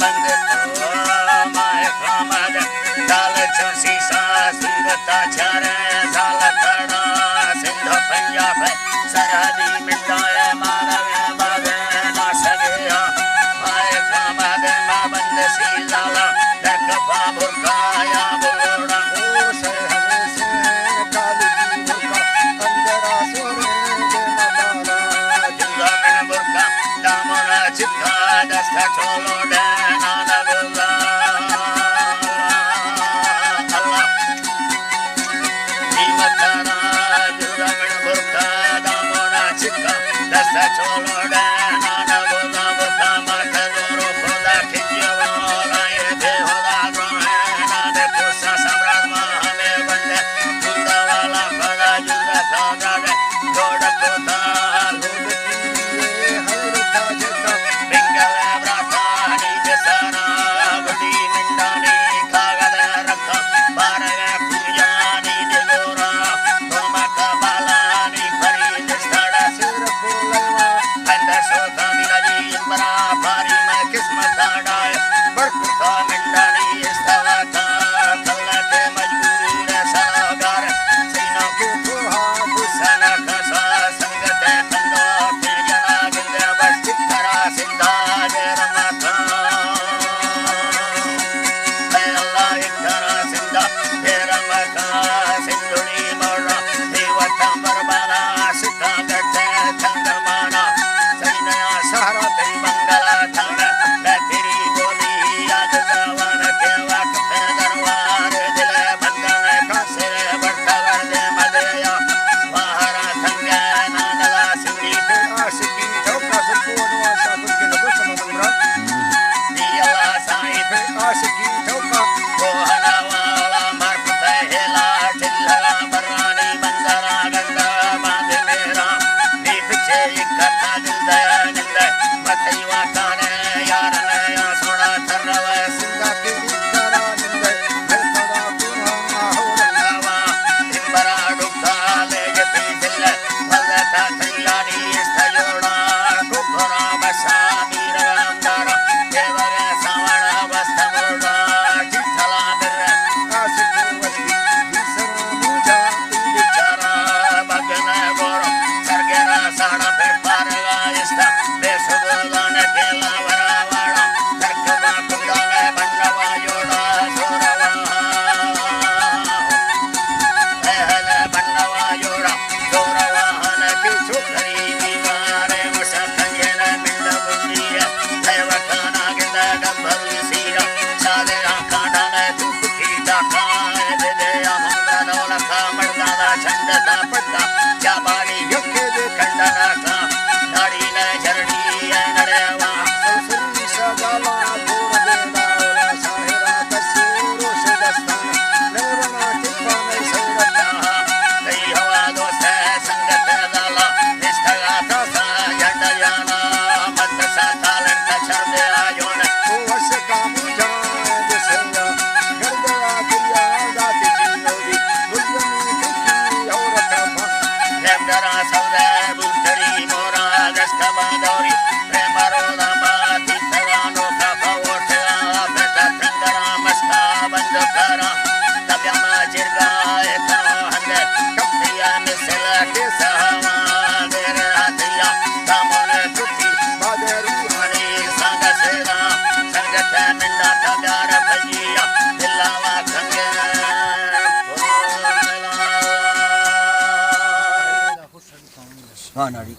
بند تو ماہ خامد، دال چوسی سا سورتا چارے، زال تڑا سندھ پنجاب، سرحدی منڈائے مارے بازے ناسگیا، ماہ خامد ما بند سی زالا، دکپا برکا یا بوڑا، او شے ہمیشہ کالی جی برکا، اندرا سورے دے مدالا، جلا من برکا، دامونا چکا دست چولو ڈے نانا بولا۔ اللہ۔ قیمتانا جوڑا من برکا دامونا چکا دست چولو ڈے نانا بولا۔ برکا مات زورو خدا کھجی والا اے بے خدا دوائے نانے پوسا سمران ما ہمیں بندے جوڑا والا خدا جوڑا سودا دے جوڑا کوتا۔ سنگت ءِ کنڈ ءَ پہ جنا گندے بس چکرا سندا دے رمکاں۔ اے اللہ اکرا سندا دے رمکاں۔ سندھڑی مولا دے وطن بربادا سکا گٹے چندمانا۔ سینیا سہرا تئی بنگلا تھانے میں تیری بولی یاد زبان کے وقت پہ دربار دل بندن کا سر بڑھتا کر دے مدیا۔ باہر تھنگے نانا سنگی پہ عاشقی چوکا سکون واسا کچھ کے لگو سمندرا۔ دی اللہ سائیں پہ عاشقی چوکا کوہنا والا مر پہ ہیلا چلگا برانی بندرا گنگا باندھ میرا۔ دی پچھے اکتا دل دے نندے متئی واکانے یار نیا سوڑا تھر روے سنگا تیری کرا نندے۔ ساڑا پہ پارگا اشتا بے سبودان کیلا ورا واڑا۔ درکما کنڈا میں بنڈوا جوڑا زوروا۔ اے ہلے بنڈوا جوڑا زوروا ہن کی چھوکری بیمارے وشا کنگے نے منڈ بندی ہے۔ اے وکانا گندا گبر سیرا شادے آ کانڈا نے تو کی ڈاکا۔ اے دے دے آ ہمدا دولتا مردانا چند دا پتا۔ جابانی یکے دے کنڈنا کا، داڑی نہ جھرڑی اے نڑے وا۔ سوسری سجاوا گور دے داولا ساہرا کسے روش دستان۔ لیونا ٹپا میں سورتا۔ کئی ہوا دوست ہے سنگت دالا۔ نشتگا تاسا جھنڈ جانا۔ مت سا تالن کا چھر دے آیون۔ او وش کامو جان دے سیا۔ گردیا کیا دات جی لوگی۔ گلزمی ککی عورت پا۔ دیمدرا سودے بلتری مورا گشت باندوری۔ پریما رودا ماتی ترانو کا پا ووٹا پتا تندرا مستا بند کرا۔ تبیا ما جرگا اتنو ہندے کپیا مثل کے سہوا دیر آتیا۔ دامن کتی بادے روحانی سانگ سیرا۔ سنگت منڈا تبیا رفجیا۔ دلاوا کنگے۔ ہاں، ناڑی۔